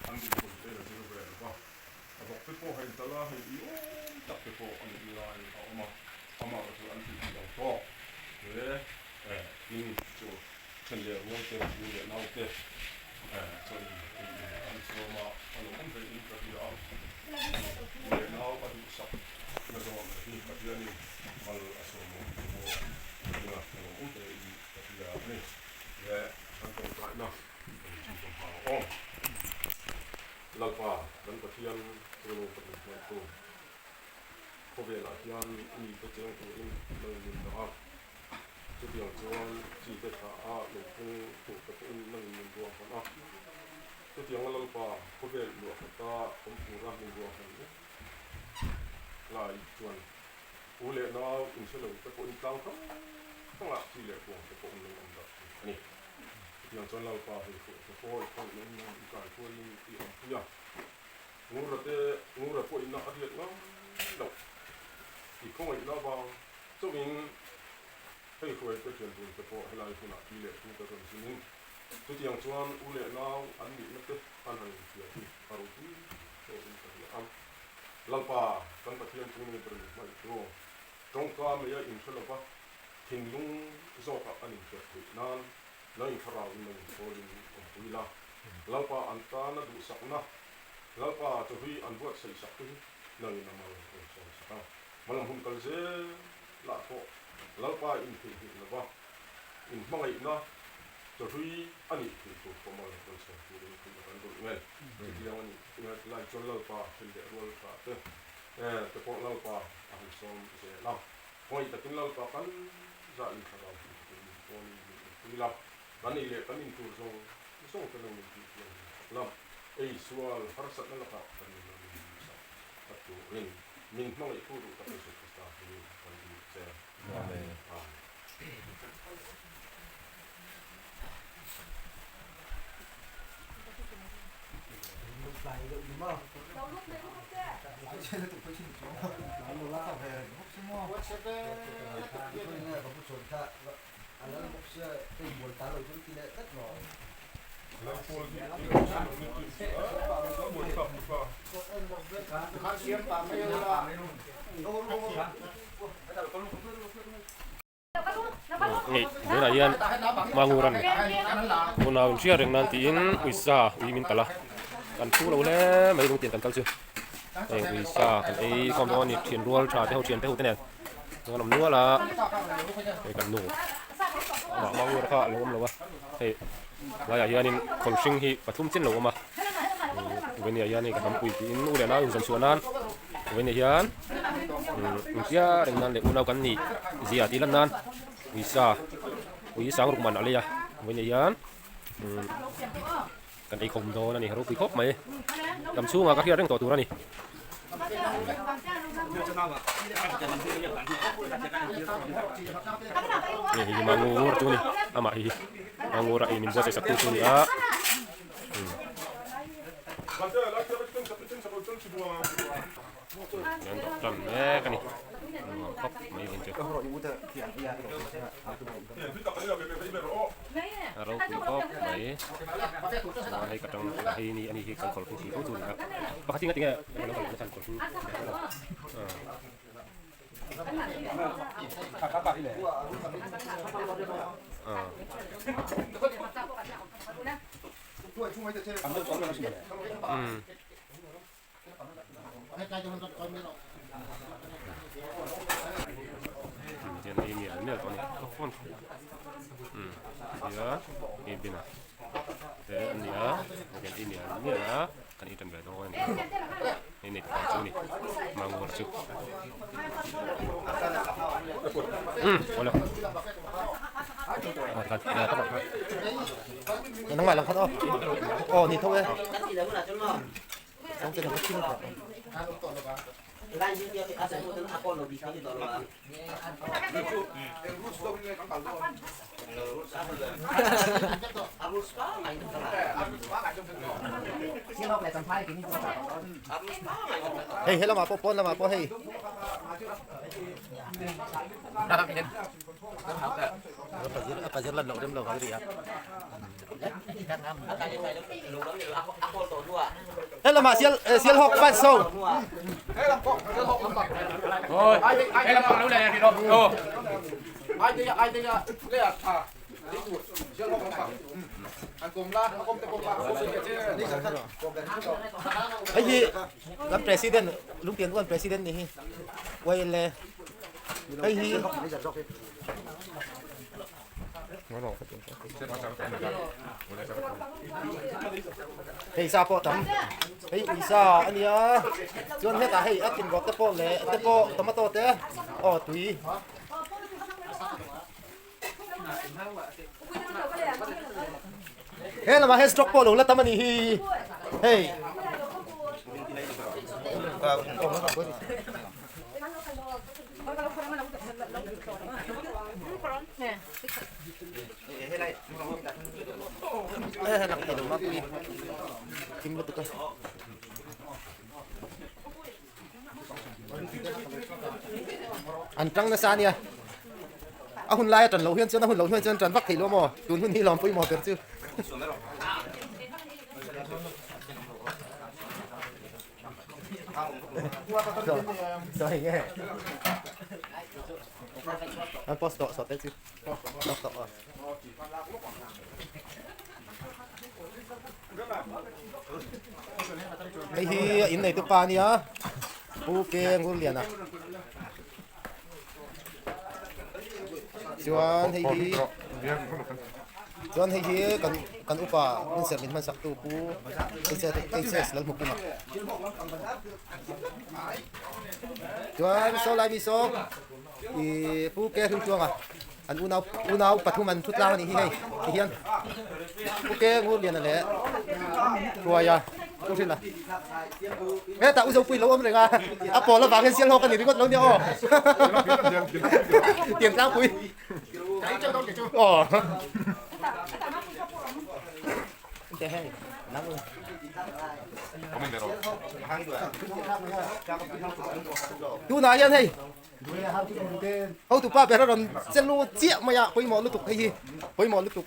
An dinhmun te la zir ve lo va, a vawk te pawh hei tala hei i awm tak te pawh a nih lai a awm a, amaherawhchu an tih theih ang tawk he in chu then leh rual te, u leh nau te chaw in ei in an sawm a, a lo awm ve in ka hria a, u leh nau a duhsak na zawng hi Pathianin mal a sawm awm tih pawh ka ring a, a lo awm ve in ka hria a ni. He kan tawngtaina kan chhungkaw hma a awm. Lalpa kan Pathian chu lo ka duh hmel tu. Khawvelah hian mite cheng turin nang min dah a, chutiang chuan chite thla a lo pung tur te pawhin nangin min ruah hman a. Chutianga Lalpa khawvel luah khata awm tura min ruah hman vek lai chuan u leh nau inhre lo te pawhin tlang hrang hrangah chi leh kuang te pawh an lo awm darh thei a ni. Chutiang chuan Lalpa hei hruai te pawh i khawi leh nang i kai hruaiin i awmpui a. Ngura te Ngura pawhin a riat ngai loh. I khawngaihna avang chauhin hei hruai te thian dun te pawh helai hmunah pi leh pu te rawn zinin chutiang chuan u leh nau an nihna te an han inhria hi a ropui hlawhin ka hria a. Lalpa kan Pathian chu ni ber min hmangaih tu tawngka mai a inhre lova thinlung zawkah an inhriat theih nan Nang in thlarau in nang in thawl in awmpui la. Lalpa an tana duhsakna, Lalpa chawhlui an buatsaih sak te hi nang in a mal rawn sawn sak a. Hmalam hun kal zel lah pawh Lalpa in theihnghilh lova in hmangaihna chawhlui a nih theih tur pawh mal rawn sawn turin theihna kan dawlh nge. Chutiang a nih lai chuan Lalpa thil leh rual tha te te pawh Lalpa a han sawm zel a. Khawngaih takin Lalpa kan zah in thlarau hmuh takin min pawnin min awmpui la, kan ei leh kan in tur zawng zawng te nang min tih hian min sak la, ei sual harsatna lakah kan nuna min hmuhsak a turin min hmangaih tu duh tak Jesuh Krista hi kan dil che. Amen. Hei tunah hian Mangur an unau in hriat reng nan tiin uisa ui min kalh a kan thu lo hle mai lungtiang kan kal chu heng uisa kan ei khawm dawn a ni thian rual tha te ho thian te ho te nen an awm nual a hei kan nu amah Mangur kha a lo awm lo a hei laiah hianin khawl hring hi pathum chin lo awm a vawini ah hian hei ka hnampui tiin u leh nau inzawn chhuah nan vawini hian. Engtia reng nan leh unau kan nih zia tih lan nan uisa ui sang ruk man a lei a vawiin ah hian kan ei khawm dawn a ni ropui khawp mai dam chhungah ka hriat reng tawh tur a ni. Hei hi mangur chu a ni amah hi mangur a ei min buatsaih sak tu chu a ni a. An dawh tan mek a ni nuam khawp mai vin chu a ropui khawp mai chuan hei ka tang hei ni ani hi kan kawr hung tih fo chu a ni a pakhat hi ngatinge lo kal lohna khan kawr hung Tian ei mial mial tawh a ni ka phone tia ei bin a te an ni a kan ei mial mial a kan ei tan ve dawn a ni hei nei pa chu a ni mangur chu awle Nangmah lang khat aw. Aw ni tho e. Hei he lamah pawh pawn lamah pawh hei. A pazir lan loh rem lo ang ri a. He lamah sial sial hawk fans ho. Hei hi kan president Lungtian uan president ni hi YLA hei hi Hei sa pawh tam hei ui sa a nia chuan hetah hei a tin rawt te pawh leh te pawh tomato te aw tui he lamah hian stock pawh lo la tam a nih hi hei. An tang nasa ania a hun lai a tan loh hian chuan a hun loh hian chuan tan vak theih lo maw tun hun hi lawm pawimawh ber chu. Sawi nge an post tawh sawte chu post tawh aw. Hei hi a in neitu pa ania Pu Ke Ngurliana chuan hei hi chuan hei hi kan kan upa hun serh min hmansak tu Pu HS Lalhmukima chuan saw lai mi saw ih Pu Ke Hlungtluanga. An unau unau pathum an thu tlang a nih hi hei ti hian Pu Ke Ngurliana leh Hruaia Pu Hrila hetah U Zopui lo awm reng a a pawl avang hian sial hawk a ni ringawt lo nia aw tiang tlangpui aw tunah hian hei Hotupa ber a rawn che lut chiah mai a, pawimawh lutuk hei hi, pawimawh lutuk.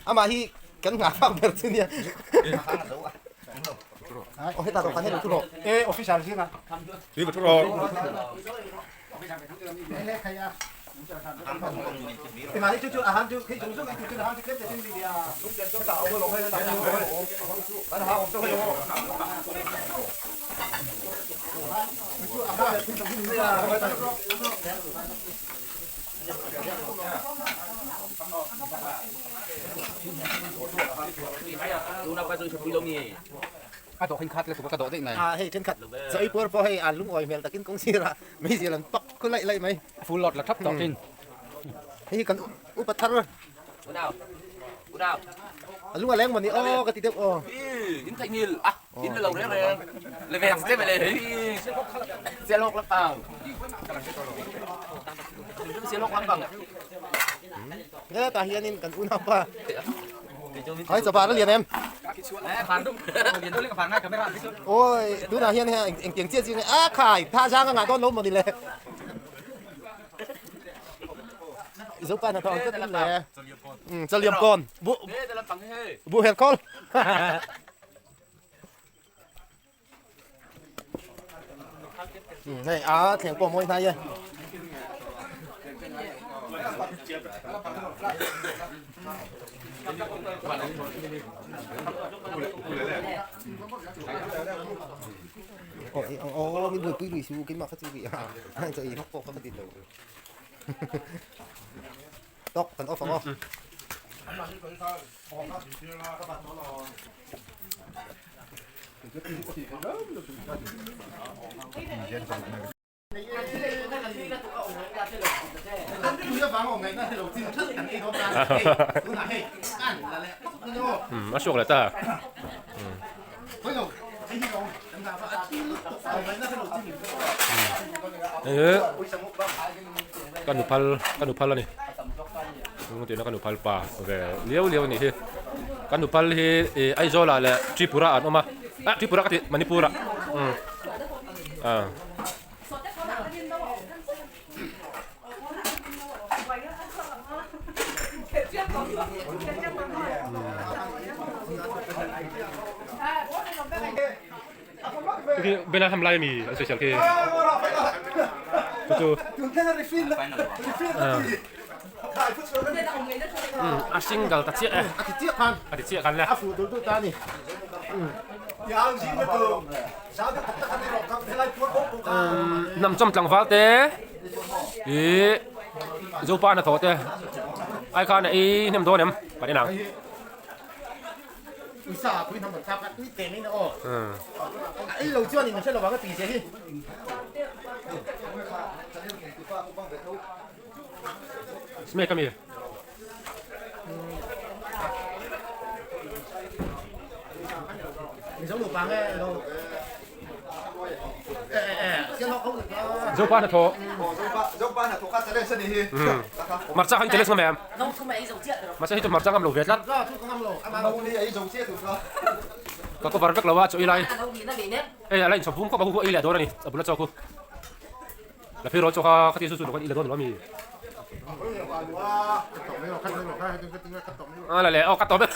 Amah hi kan nghah fak ber chu nia. Aw heta dawhkan hi lo thu rawh. E officer zinga. Hi thu rawh. A dawh khin khat le ka dawh daih mai. A hei thenkhat chaw ei puar pawh hei a lungawi hmel takin kawng sirah meizial an pak khu laih laih mai. Full lot la thap tawh thin. Hei hi kan upa thar. A lung a leng maw ni aw ka ti deuh aw. In theih ngil a in la lo reng reng le veng che mele hei sial hawk lampang sial hawk lampang. Hetah hianin kan unaupa Hai chawpa a lian em? Ôi, tunah hian hei engtiang chiah chiah nge a khai tha zang a ngah dawn lo maw ni le. Zopa hnathawh ang tlat in le. Chaliam kawn. Bu bu her khawl. Hei a thleng pawh mawi hnai e. Aw min buaipui lui su keimah kha chu ri a cho i hawk pawh kha ka ti lo. Tok kan off ang aw. A hruak leh ta. Hei ka nu phal ka nu phal a ni lungtian a ka nu phal pa ve liau liau a nih hi ka nu phal hi ih Aizawl ah leh Tripura ah an awm a ah Tripura ka tih Manipur ah umm ah. Khi bena ham lai mi an sawisel khi chu chu a single ta chiah e a ti chiah khan a ti chiah khan le a fuh dul dul ta ni Hnam chawm tlangval te ih Zopa hnathawh te ai khan a ei hnem dawn em kan en ang. Smake ami. Zopa hnathawh. Hmarcha kha i challenge ngam em? Mahse hei chu hmarcha ngam lo ve tlat. Ka cover vek lo a chaw ei lai. Hei a la inchhawp vum khawp a hu hu ei leh dawn a ni a bula chaw khu. La phei rawh chaw kha khati chu chu lo kan i la dawn lo ami. A la leh aw ka tawp e.